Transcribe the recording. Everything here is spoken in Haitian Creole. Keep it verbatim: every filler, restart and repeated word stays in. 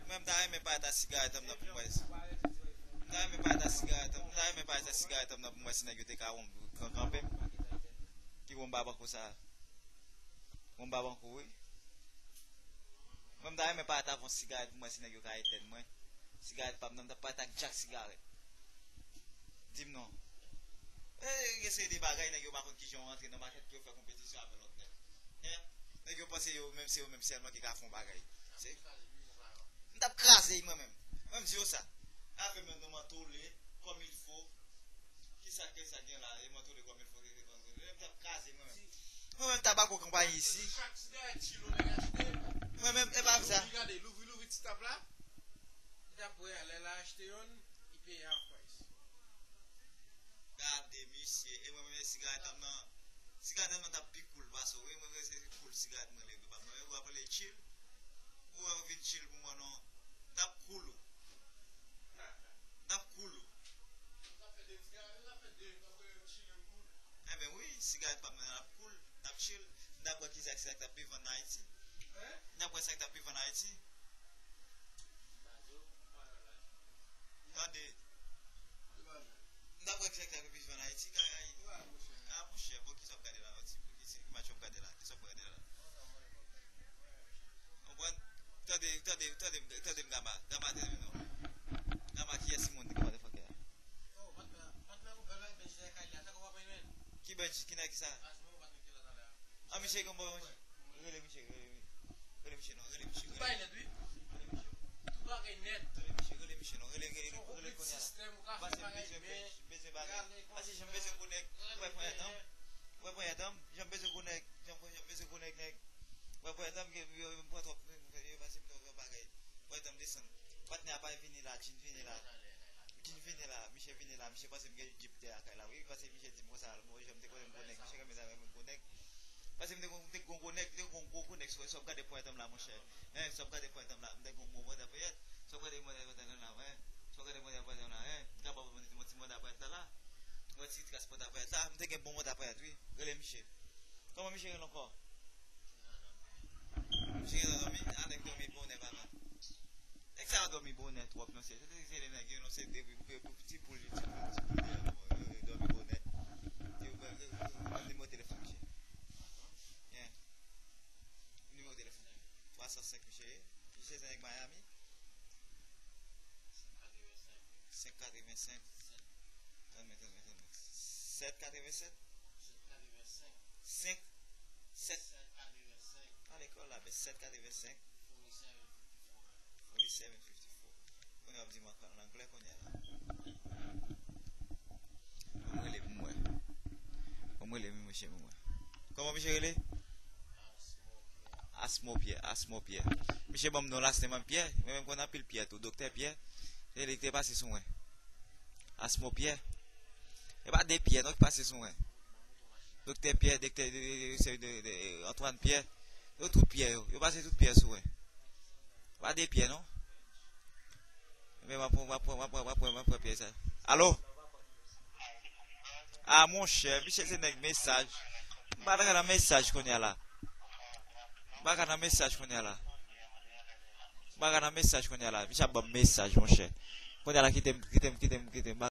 Mwen, m ta renmen parèt a sigarèt an m nan pou m wè si. M ta renmen parèt a sigarèt an, m ta renmen parèt a sigarèt an m nan pou m wè si nèg yo te ka wonm, kan-, kanpe m. Ki wonm ba banko sa? Wonm ba banko, wi. Mwen, m ta renmen parèt avè yon sigarèt pou m wè si nèg yo ka etèn mwen. Sigarèt pa m nan, m ta parèt ak djak sigarèt. Di m non. E, gen seri de bagay, nèg yo pa konn kijan yo rantre nan makèt pou yo fè konpetisyon avè lòt nèg. Hein? Nèg yo panse yo menm, se yo menm sèlman ki ka fè yon bagay. Se, m t ap kraze mwen menm. Mwen, m di yo sa. Avè m nan mantole, comme il faut. Ki sa ke sa gen la? E mantole comme il faut, ke, ke, ke, m t ap kraze mwen menm. Mwen menm, tabako konpayi isi. Mwen menm, e pa sa. Louvri, gade, louvri, louvri ti tap la. Li t ap wè, lè l achte youn, li peye half price. Gade, mesye, e mwen menm, sigarèt an m nan, sigarèt an m nan t ap pi cool pase w, wi, mwen, mwen, se cool sigarèt mwen, lè, pa mwen, ou ap rele chill, ou wè, ou vin chill pou mwen, non, m t ap cool ou, m t ap cool ou. Enben, wi, sigarèt pa m nan, l ap cool, l ap chill, m t ap wè ki sa, sa k t ap pi vann Ayiti, m t ap wè sa k t ap pi vann Ayiti. Tande. M t ap wè ki sa k t ap pi vann Ayiti, kay. A, monchè, bon, ki sa w ap gade la, yon ti, ki, ki match w ap gade la, ki sa w ap gade la? Konprann? Tande, tande, tande, tande m, Gama, Gama, tande m non. Gama, kiyès ki moun ki motherfucker a? Ki Benji, ki nèg sa? An, misye gen bon, rele misye, rele, rele misye non, rele misye, rele misye. Rele misye. Rele misye, rele misye non, rele, rele, rele kounye a. Pase m bezwen, bezwen bagay. Pase jan m bezwen gwo nèg. Ou wè ponyèt an m. Ou wè ponyèt an m. Jan m bezwen gwo nèg. Jan m, jan m bezwen gwo nèg, nèg. Ou wè ponyèt an m, m pran twòp, m pase m twòp bagay. Ou wè tan m desann. Patnè a pa vini la, Jin vini la. Jin vini la, misye vini la, misye panse m gen Jip dèyè lakay la, wi, paske misye di m konsa, bon, jan m te konnen m gwo nèg, misye renmen sa, renmen gwo nèg. Paske m te gon, m te gon gwo nèg, m te gon gwo, gwo nèg, si w ap gade ponyèt an m la, monchè. Hein, si w ap gade ponyèt an m la, m te gon bon manda ponyèt. Si w ap gade manda ponyèt an la, hein. Si w ap gade manda ponyèt an la, hein. M kapab ban m ti manda ponyèt la la. Mwen ti kras manda ponyèt la, m te gen bon manda ponyèt, wi. Rele misye. Kòman misye rele ankò? Misye gentan dòmi? A, nèg dòmi bonè, papa. Nèg sa yo dòmi bonè twòp, non, se, se, se, se nèg yo, non, se de, de, de, ti poul, ti poul, ti poul, yo, yo, yo dòmi bonè. Yo, yo, yo, yo, yo, nimewo telefòn misye. Yeah. Nimewo telefòn. Twa san senk misye ye. Misye se nèg Miami. Senk katrevensenk. Tann mwen, tann mwen, tann mwen. Sèt katrevensenk. Senk. Sèt. Ale kò la, ben, sèt katrevensenk. Forty-seven fifty-four. Kounye a w ap di m an, an anglè kounye a la. Ban m rele pou m wè. Ban m rele pou m wè, mesye, pou m wè. Kòman misye rele? Asmo Pierre, Asmo Pierre. Misye ban m non last name an Pierre. Mwen menm konn anpil Pierre tou. Doktè Pierre. Se li ki te pase sou mwen. Asmo Pierre. E pa de Pierre non ki pase sou mwen. Doktè Pierre, doktè, de, de, de, de, de, de, Antoine Pierre. Yo tout Pierre yo. Yo pase tout Pierre sou mwen. E pa de Pierre non. Men m ap pran, m ap pran, m ap pran, m ap pran, m ap pran Pierre sa. Alo? A, monchè, misye se nèg mesaj. M pa ka nan mesaj kounye a la. M pa ka nan mesaj kounye a la. M pa ka nan mesaj kounye a la. Misye ap ban m mesaj, monchè. Kounye a la, kite m, kite m, kite m, kite m.